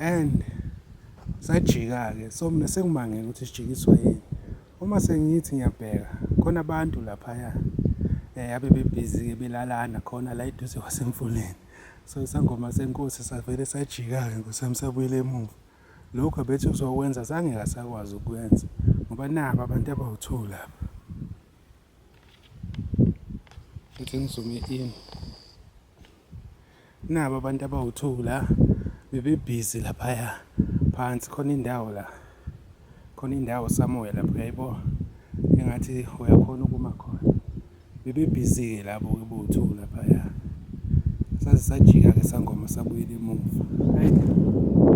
And sajika-ke, so mina sengimangele ukuthi sijikiswa yini. Uma sengithi ngiyabheka khona abantu laphaya abebebhizi-ke belalana khona la eduze kwasemfuleni. So isangoma senkosi savele sajika-ke nkosi yami sabuyela emuva. Lokhu abethi uzokwenza zange kasakwazi ukwenza ngoba naba abantu abawu-two lapha. Futhi ngizoome in. Naba abantu abawu-two la bebebhizi laphaya phansi khona indawo la khona indawo samoya lapho uyayibona engathi uyakhona ukuma khona. Bebebhizi-ke labo-ke bowu-two laphaya. Saze sajika-ke sangoma sabuyela emuva. Hhayi.